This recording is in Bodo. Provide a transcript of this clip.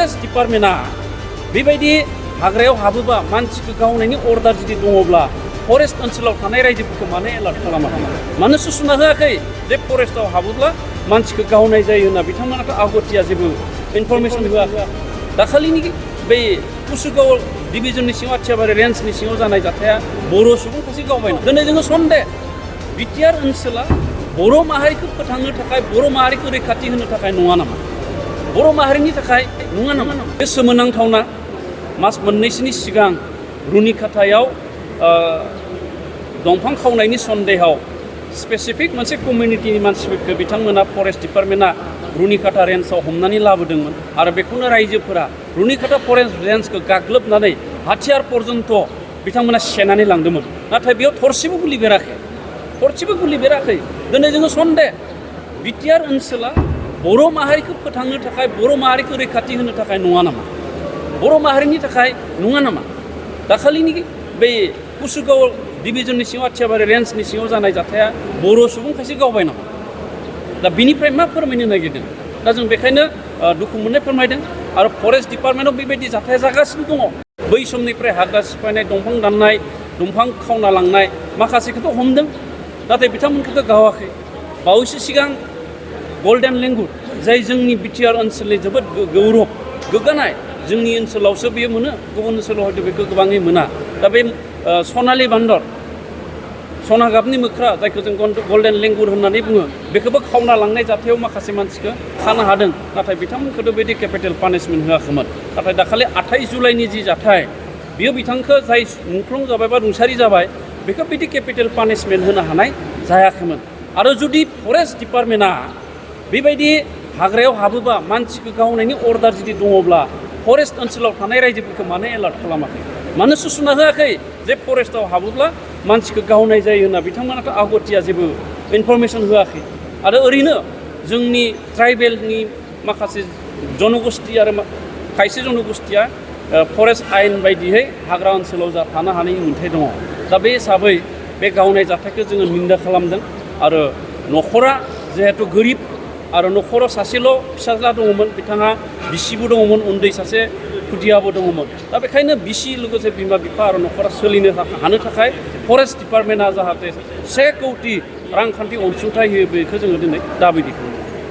फरेस्ट डिपार्टमेन्टआ बेबायदि हाग्रायाव हाबोबा मानसिखौ गावनायनि अर्डार जुदि दङब्ला फरेस्ट ओनसोलाव थानाय रायजोफोरखौ मानो एलार्ट खालामाखै मानो सुसुना होआखै जे फरेस्टआव हाबोब्ला मानसिखौ गावनाय जायो होनना बिथांमोनाथ' आगतिया जेबो इनफरमेसन होआखै दाखालिनि बे कुसुगाव डिभिजननि सिङाव आथियाबारि रेन्जनि सिङाव जानाय जाथाया बर' सुबुंखौसो गावबाय दिनै जोङो सन्देह बिटिआर ओनसोला बर' माहारिखौ फोथांनो थाखाय बर' माहारिखौ रैखाथि होनो थाखाय नङा नामा बर' माहारिनि थाखाय नङा नामा बे सोमोनांथावना मास मोननैसोनि सिगां रुनिखाथायाव दंफां खावनायनि सन्देहआव स्पेसिफिक मोनसे कमिउनिटिनि मानसिफोरखौ बिथांमोना फरेस्ट डिपार्टमेन्टआ रुनिखाथा रेन्जआव हमनानै लाबोदोंमोन आरो बेखौनो रायजोफोरा रुनिखाथा फरेस्ट रेन्जखौ गाग्लोबनानै हाथियार पर्यन्त बिथांमोना सेनानै लांदोंमोन नाथाय बेयाव थरसेबो गुलि बेराखै दिनै जोङो सन्देह बिटिआर ओनसोला बर' माहारिखौ फोथांनो थाखाय बर' माहारिखौ रैखाथि होनो थाखाय नङा नामा बर' माहारिनि थाखाय नङा नामा दाखालिनि बे कुसुगाव डिभिजननि सिङाव आथियाबारि रेन्जनि सिङाव जानाय जाथाया बर' सुबुंखायसो गावबाय नामा दा बिनिफ्राय मा फोरमायनो नागिरदों दा जों बेखायनो दुखु मोननाय फोरमायदों आरो फरेस्ट डिपार्टमेन्टआव बेबायदि जाथाया जागासिनो दङ बै समनिफ्राय हाग्रा सिफायनाय दंफां दाननाय दंफां खावना लांनाय माखासेखौथ' हमदों नाथाय बिथांमोनखौथ' गावाखै बावैसो सिगां गल्डेन लेंगुर जाय जोंनि बिटिआर ओनसोलनि जोबोद गौरब गोग्गानाय जोंनि ओनसोलावसो बेयो मोनो गुबुन ओनसोलाव हयथ' बेखौ गोबाङै मोना दा बे सनालि बान्दर सना गाबनि मोख्रा जायखौ जों गल्डेन लेंगुर होननानै बुङो बेखौबो खावना लांनाय जाथायाव माखासे मानसिखौ खानो हादों नाथाय बिथांमोनखौथ' बिदि केपिटेल पानिशमेन्ट होआखैमोन नाथाय दाखालि 28 जुलाइनि जि जाथाय बियो बिथांखौ जाय मुंख्लं जाबाय बा रुंसारि जाबाय बेखौ बिदि केपिटेल पानिशमेन्ट होनो हानाय जायाखैमोन आरो जुदि फरेस्ट डिपार्टमेन्टआ बेबायदि हाग्रायाव हाबोबा मानसिखौ गावनायनि अर्डार जुदि दङब्ला फरेस्ट ओनसोलाव थानाय रायजोफोरखौ मानो एलार्ट खालामाखै मानो सुसुना होआखै जे फरेस्टआव हाबोब्ला मानसिखौ गावनाय जायो होनना बिथांमोनाथ' आगतिया जेबो इनफरमेसन होआखै आरो ओरैनो जोंनि ट्राइबेलनि माखासे जनगोष्ठी आरो खायसे जनगोष्ठीया फरेस्ट आयेन बायदियै हाग्रा ओनसोलाव थानो हानायनि मोन्थाय दङ दा बे हिसाबै बे गावनाय जाथायखौ जोङो निन्दा खालामदों आरो न'खरा जिहेतु गोरिब आरो न'खराव सासेल' फिसाज्ला दङमोन बिथाङा बिसिबो दङमोन उन्दै सासे खुदियाबो दङमोन दा बेखायनो बिसि लोगोसे बिमा बिफा आरो न'खरा सोलिनो हानो थाखाय फरेस्ट डिपार्टमेन्टआ जाहाथे 1 कौटि रांखान्थि अनसुंथाइ होयो बेखौ जोङो दिनै दाबि खालामो